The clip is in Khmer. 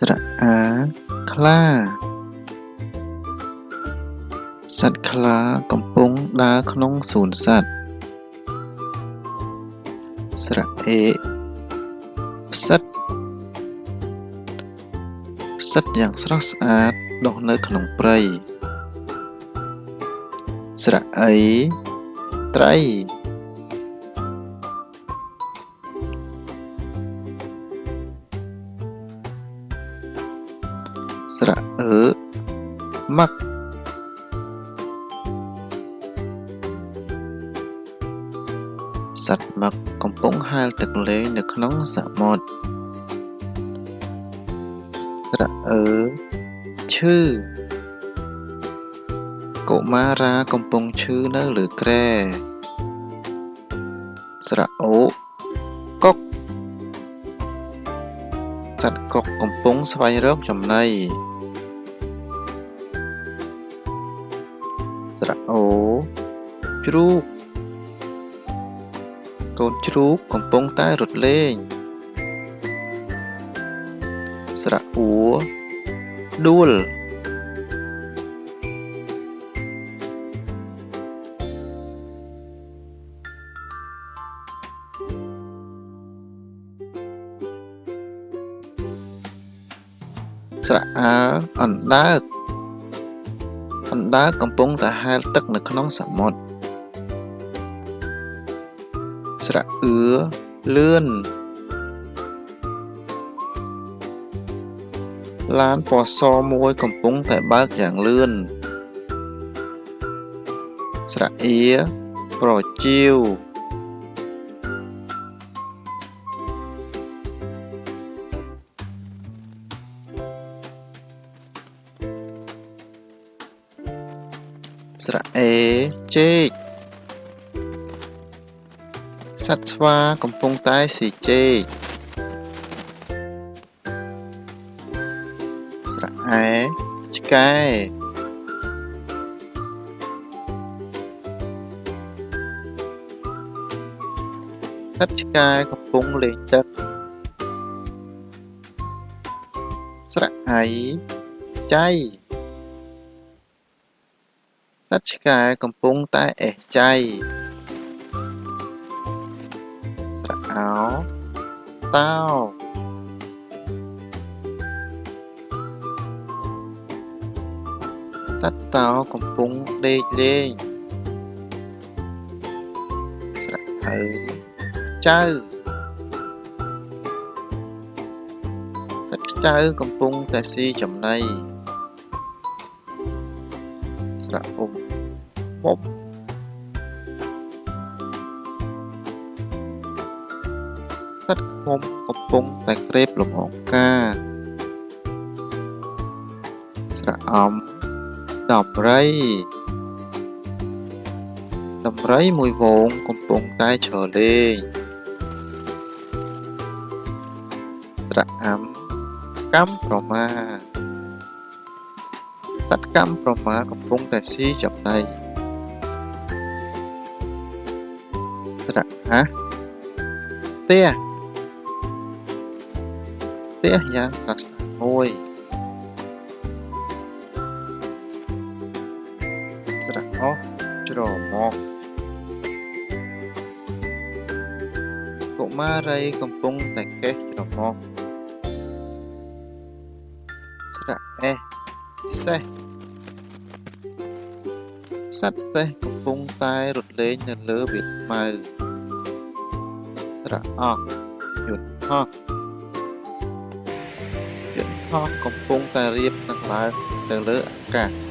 ស្រៈអា ខ្លា សត្វខ្លាកំពុងដើរក្នុងសួនសត្វ ស្រៈអេ ផ្សិត ផ្សិតយ៉ាងស្រស់ស្អាតដុះនៅក្នុងព្រៃ ស្រៈអី ត្រី ស្រៈអឺ មឹក សត្វមឹកកំពុងហែលទឹកលេងនៅក្នុងសមុទ្រ ស្រៈអឺ ឈឺ កុមារាកំពុងឈឺនៅលើគ្រែ ស្រៈអូ កុក សត្វកុកកំពុងស្វែងរកចំណី ស្រៈអូ ជ្រូក កូនជ្រូកកំពុងតែរត់លេង ស្រៈអួ ដួល ស្រៈអើ អណ្ដើក អណ្ដើកកំពុងតែហែលទឹកនៅក្នុងសមុទ្រ ស្រៈអឿ លឿន ឡានពណ៌សមួយកំពុងតែបើកយ៉ាងលឿន ស្រៈអៀ ប្រចៀវ ស្រៈអេ ចេក សត្វស្វាកំពុងតែស៊ីចេក ស្រៈអែ ឆ្កែ សត្វឆ្កែកំពុងលេងទឹក ស្រៈអៃ ចៃ សត្វឆ្កែកំពុងតែអេះចៃ ស្រៈអោ តោ សត្វតោកំពុងដេកលេង ស្រៈអៅ ចៅ សត្វខ្ចៅកំពុងតែស៊ីចំណី ស្រៈអ៊ុំ មុំ សត្វឃ្មុំកំពុងតែក្រេបលំអងកា ស្រៈអំ ដំរី ដំរីមួយហ្វូងកំពុងតែឈរលេង ស្រៈអាំ កាំប្រមា សត្វកាំប្រមាកំពុងតែស៊ីចំណី ស្រៈអា ផ្ទះ ផ្ទះយ៉ាងស្រស់ស្អាតមួយ ស្រៈអស់ ច្រមុះ កុមារីកំពុងតែកេះច្រមុះ ស្រៈអេះ សេះ សត្វសេះកំពុងតែរត់លេងនៅលើវាលស្មៅ ស្រៈអស់ យន្តហោះ យន្តហោះកំពុងតែរៀបនឹងឡើងទៅលើអាកាស